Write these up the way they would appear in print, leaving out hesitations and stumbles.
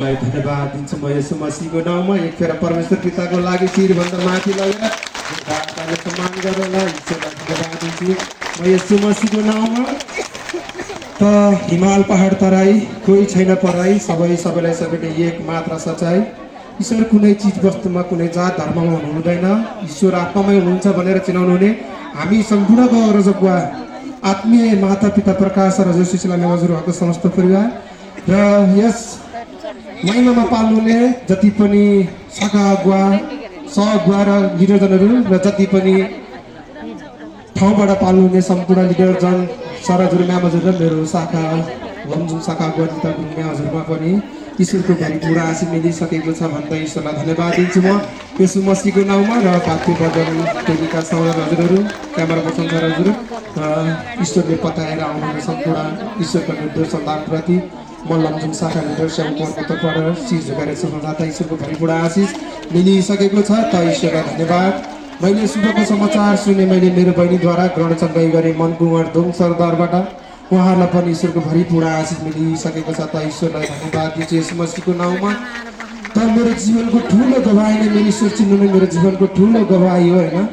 ईश्वरलाई धन्यवाद दिन्छु म यसो मसीहको नाउँमा एक फेर परमेश्वर पिताको लागि शिरभन्दा माथि लगेर प्रार्थनाले सम्मान गरेर ईश्वरलाई धन्यवाद दिन्छु म यसो मसीहको नाउँमा। त हिमाल पहाड तराई कोही छैन पराई सबैलाई सबैले एक मात्र सचाइ। ईश्वर कुनै चिज वस्तुमा कुनै जात धर्ममा हुनु हुँदैन, ईश्वर आत्मामै हुनुहुन्छ भनेर चिनाउनु हुने हामी सम्पूर्णको रजकुवा आत्मीय माता पिता प्रकाश र जोशीलाई हजुरहरूको समस्त परिवार र यस महिनामा पाल्नुहुने जति पनि शाखा अगुवा सहअगुवा र लिडरजनहरू र जति पनि ठाउँबाट पाल्नुहुने सम्पूर्ण लिडरजन सरजुर म्यामजुर र मेरो शाखा लमजुङ शाखा अगुवा नेता गुरुङ म्यामजुरमा पनि ईश्वरको भरिपूर्ण आशीष मिलिसकेको छ भन्दै ईश्वरलाई धन्यवाद दिन्छु म यसो मसीहको नाउँमा। र भातृ बदन टेलिका सौरा हजुरहरू क्यामेरा पर्सन सर हजुर ईश्वरले पताएर आउनुहुने सम्पूर्ण ईश्वरको निर्देश सन्तानप्रति म लमजुङ शाखा लिडर सेवकहरूको तर्फबाट शिर झुकाएर सम्झाउँदा ईश्वरको भरिपूर्ण आशीष मिलिसकेको छ त ईश्वरलाई धन्यवाद। मैले शुभको समाचार सुने मैले मेरो बहिनीद्वारा ग्रहणचङ्गाई गरेँ मनकुमार दोङ सरदारबाट उहाँहरूलाई पनि ईश्वरको भरिपूर्ण आशीष मिलिसकेको छ त ईश्वरलाई धन्यवाद दिन्छु यस मसीहको नाउँमा। त मेरो जीवनको ठुलो गवाही नै मेरो ईश्वर चिन्नु नै मेरो जीवनको ठुलो गवाही हो होइन।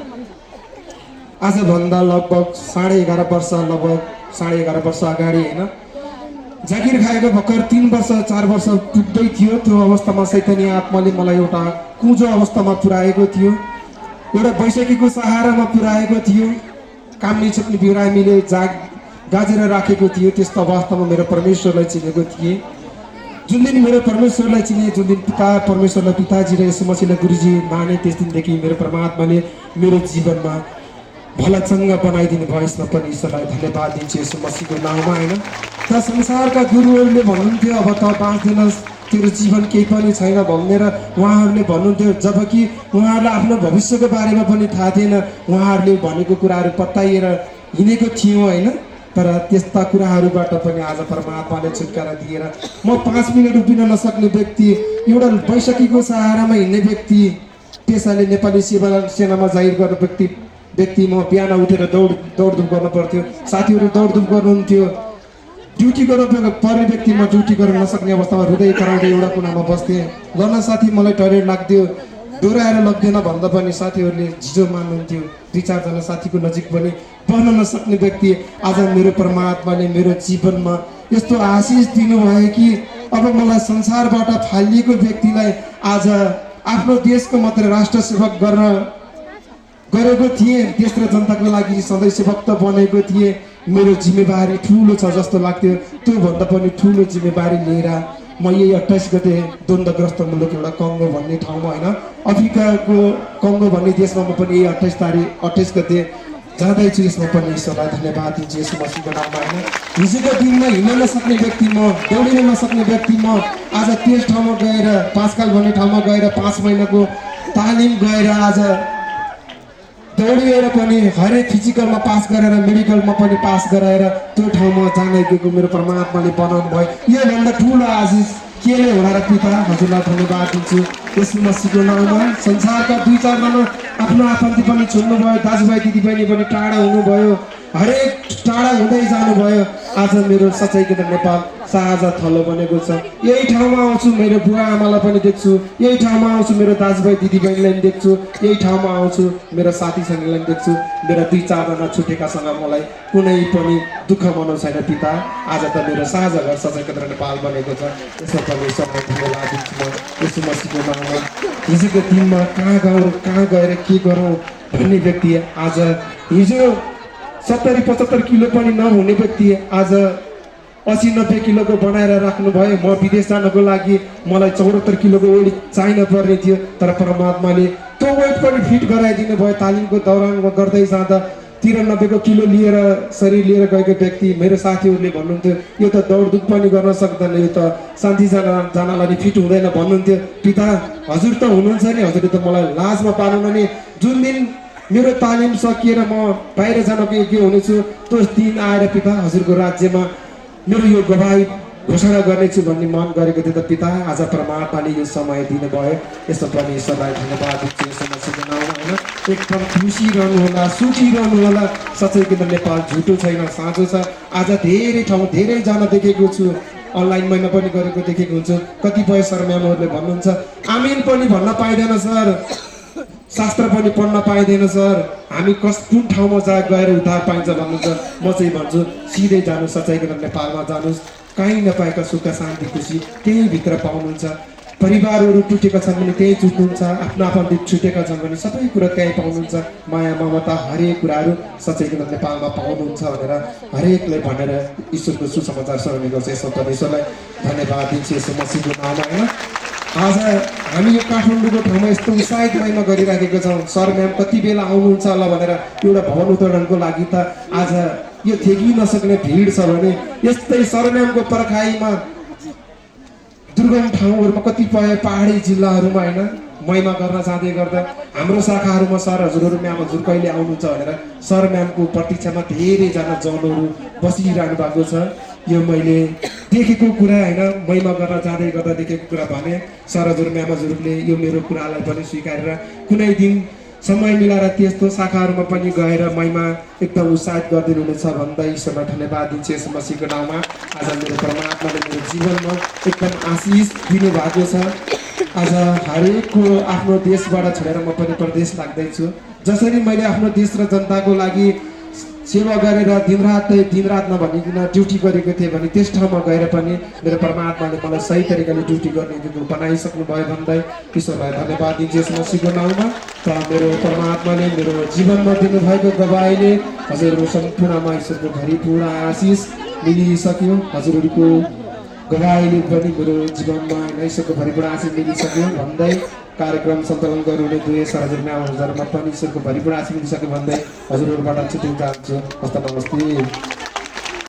आजभन्दा लगभग 11.5 वर्ष लगभग 11.5 वर्ष अगाडि होइन जागिर खाएको भर्खर 3 वर्ष 4 वर्ष पुग्दै थियो त्यो अवस्थामा शैतानी आत्माले मलाई एउटा कुँजो अवस्थामा पुर्याएको थियो, एउटा बैशाखीको सहारामा पुर्याएको थियो, काम नसक्ने बिरामीले गाजेर राखेको थियो। त्यस्तो अवस्थामा मेरो परमेश्वरलाई चिनेको थिएँ। जुन दिन मेरो परमेश्वरलाई चिने, जुन दिन पिता परमेश्वरलाई पिताजी र यसो मसीहलाई गुरुजी माने त्यस दिनदेखि मेरो परमात्माले मेरो जीवनमा भलाचङ्ग बनाइदिनु भयो। यसमा पनि ईश्वरलाई धन्यवाद दिन्छु यसो मसीहको नाउँमा होइन। त संसारका गुरुहरूले भन्नुहुन्थ्यो अब त बाँच्दैनस्, तेरो जीवन केही पनि छैन भनेर उहाँहरूले भन्नुहुन्थ्यो, जबकि उहाँहरूलाई आफ्नो भविष्यको बारेमा पनि थाहा थिएन। उहाँहरूले भनेको कुराहरू पत्याएर हिँडेको थियौँ होइन। तर त्यस्ता कुराहरूबाट पनि आज परमात्माले छुटकारा दिएर म 5 मिनट उभिन नसक्ने व्यक्ति, एउटा बैशाखीको सहारामा हिँड्ने व्यक्ति, पेसाले नेपाली सेनामा जाहिर गर्ने व्यक्ति म बिहान उठेर दौडधुप गर्नु पर्थ्यो, साथीहरू दौडधुप गर्नुहुन्थ्यो, ड्युटी गर्नु पर्ने व्यक्ति म ड्युटी गर्न नसक्ने अवस्थामा हृदय कराउँदै एउटा कुनामा बस्थेँ। गर्न साथी मलाई टोयलेट लाग्थ्यो, डोराएर लग्दैन भन्दा पनि साथीहरूले झिजो मान्नुहुन्थ्यो। 2-4 जना साथीको नजिक पनि बन्न नसक्ने व्यक्ति आज मेरो परमात्माले मेरो जीवनमा यस्तो आशिष दिनुभयो कि अब मलाई संसारबाट फालिएको व्यक्तिलाई आज आफ्नो देशको मात्र राष्ट्र सेवक गरेको थिएँ। देश र जनताको लागि सधैँ सेवक त बनेको थिएँ। मेरो जिम्मेवारी ठुलो छ जस्तो लाग्थ्यो। त्योभन्दा पनि ठुलो जिम्मेवारी लिएर म यही 28 गते द्वन्द्वग्रस्त मुलुक एउटा कङ्गो भन्ने ठाउँमा होइन, अफ्रिकाको कङ्गो भन्ने देशमा म पनि यही 28 गते जाँदैछु। यसमा पनि ईश्वरलाई धन्यवाद दिन्छु यसो मसीहको नाममा होइन। हिजोको दिनमा हिँड्न नसक्ने व्यक्ति म, दौडिन नसक्ने व्यक्ति म आज त्यस ठाउँमा गएर पाँचकाल भन्ने ठाउँमा गएर 5 महिनाको तालिम गएर आज दौडिएर पनि हरेक फिजिकलमा पास गरेर मेडिकलमा पनि पास गराएर त्यो ठाउँमा जान गएको मेरो परमात्माले बनाउनु भयो। योभन्दा ठुलो आशिष केले होला र पिता हजुरलाई धन्यवाद दिन्छु यस मसीहको नाउँमा। संसारका 2-4 जना आफ्नो आफन्ती पनि छोड्नुभयो, दाजुभाइ दिदीबहिनी पनि टाढा हुनुभयो, हरेक टाढा हुँदै जानुभयो। आज मेरो सच्चाइ केन्द्र नेपाल साझा थलो बनेको छ। यही ठाउँमा आउँछु मेरो बुवा आमालाई पनि देख्छु, यही ठाउँमा आउँछु मेरो दाजुभाइ दिदीबहिनीलाई पनि देख्छु, यही ठाउँमा आउँछु मेरो साथीसँगलाई पनि देख्छु। मेरा 2-4 जना छुटेकासँग मलाई कुनै पनि दुःख मनाउ छैन पिता। आज त मेरो साझा घर सच्चाइ केन्द्र नेपाल बनेको छ। यसो पनि समय धन्यवाद दिन्छु म यसो मसीहको नाउँमा। हिजोको दिनमा कहाँ गएर के गरौँ भन्ने व्यक्ति आज हिजो 70-75 किलो पनि नहुने व्यक्ति आज 80-90 किलोको बनाएर राख्नुभयो। म विदेश जानको लागि मलाई 74 किलोको वेट चाहिन पर्ने थियो, तर परमात्माले त्यो वेट पनि फिट गराइदिनु भयो। तालिमको दौरानमा गर्दै जाँदा 93 किलो लिएर शरीर लिएर गएको व्यक्ति मेरो साथीहरूले भन्नुहुन्थ्यो यो त दौडधुप पनि गर्न सक्दैन, यो त शान्ति जानलाई फिट हुँदैन भन्नुहुन्थ्यो। पिता हजुर त हुनुहुन्छ नि, हजुरले त मलाई लाजमा पार्नु नि। जुन दिन मेरो तालिम सकिएर म बाहिर जान के हुनेछु त्यस दिन आएर पिता हजुरको राज्यमा मेरो यो गवाही घोषणा गर्नेछु भन्ने मन गरेको थियो। त पिता आज परमात्माले यो समय दिनुभयो। यसो पनि ईश्वरलाई धन्यवाद दिन्छु यसो मसीहको नाउँमा होइन। एकदम खुसी रहनुहोला, सुखी रहनुहोला। सच्चाइ केन्द्र नेपाल झुटो छैन, साँचो छ। आज धेरै ठाउँ धेरैजना देखेको छु अनलाइनमा पनि गरेको देखेको हुन्छु। कतिपय सर म्यामहरूले भन्नुहुन्छ आमिन पनि भन्न पाइँदैन सर, शास्त्र पनि पढ्न पाइँदैन सर, हामी कुन ठाउँमा गएर उद्धार पाइन्छ भन्नुहुन्छ। म चाहिँ भन्छु सिधै जानु, सच्चाइको नेपालमा जानुहोस्। कहीँ नपाएका सुख शान्ति खुसी त्यही भित्र पाउनुहुन्छ। परिवारहरू टुटेका छन् भने त्यही छुट्नुहुन्छ, आफ्नो आफन्त छुटेका छन् भने सबै कुरा त्यहीँ पाउनुहुन्छ। माया ममता हरेक कुराहरू सच्चाइको नेपालमा पाउनुहुन्छ भनेर हरेकलाई भनेर ईश्वरको सुसमाचार सुनाउने गर्छ। यसो परमेश्वरलाई धन्यवाद दिन्छु यसो मसीहको नाममा होइन। आज हामी यो काठमाडौँको ठाउँमा यस्तो उत्साहित महिमा गरिराखेको छौँ। सर म्याम कति बेला आउनुहुन्छ होला भनेर एउटा भवन उत्तोलनको लागि त आज यो थेगी नसक्ने भिड छ भने यस्तै सर म्यामको पर्खाइमा दुर्गम ठाउँहरूमा कतिपय पहाडी जिल्लाहरूमा होइन महिमा गर्न जाँदै गर्दा हाम्रो शाखाहरूमा सर हजुरहरू म्याम हजुर कहिले आउनुहुन्छ भनेर सर म्यामको प्रतीक्षामा धेरैजना जनहरू बसिरहनु भएको छ। यो मैले देखेको कुरा होइन, महिमा गर्न जाँदै गर्दा देखेको कुरा भने सर हजुर म्याम हजुरले यो मेरो कुरालाई पनि स्वीकारेर कुनै दिन समय मिलाएर त्यस्तो शाखाहरूमा पनि गएर महिमा एकदम उत्साहित गरिदिनु हुनेछ भन्दै ईश्वरलाई धन्यवाद दिन्छु यस मसीहको नाउँमा। आज मेरो परमात्माले मेरो जीवनमा एकदम आशिष दिनुभएको छ। आज हरेकको आफ्नो देशबाट छोडेर म पनि प्रदेश लाग्दैछु। जसरी मैले आफ्नो देश र जनताको लागि सेवा गरेर दिनरात नभनिकन ड्युटी गरेको थिएँ भने त्यस ठाउँमा गएर पनि मेरो परमात्माले मलाई सही तरिकाले ड्युटी गर्ने बनाइसक्नु भयो भन्दै ईश्वरलाई धन्यवाद दिन्छु यस मसीहको नाउँमा। र मेरो परमात्माले मेरो जीवनमा दिनुभएको गवाईले हजुरहरू सम्पूर्णमा ईश्वरको भरिपूर्ण आशिष मिलिसक्यो। हजुरहरूको गवाईले पनि मेरो जीवनमा ईश्वरको भरिपूर्ण आशिष मिलिसक्यो भन्दै कार्यक्रम सञ्चालन गर्नुहुने दुवै सर हजुर म्याम हजुरमा पनि ईश्वरको भरिपूर्ण आशिष मिलिसक्यो भन्दै हजुरहरूबाट छुट्टिन चाहन्छु। हस्त नमस्ते।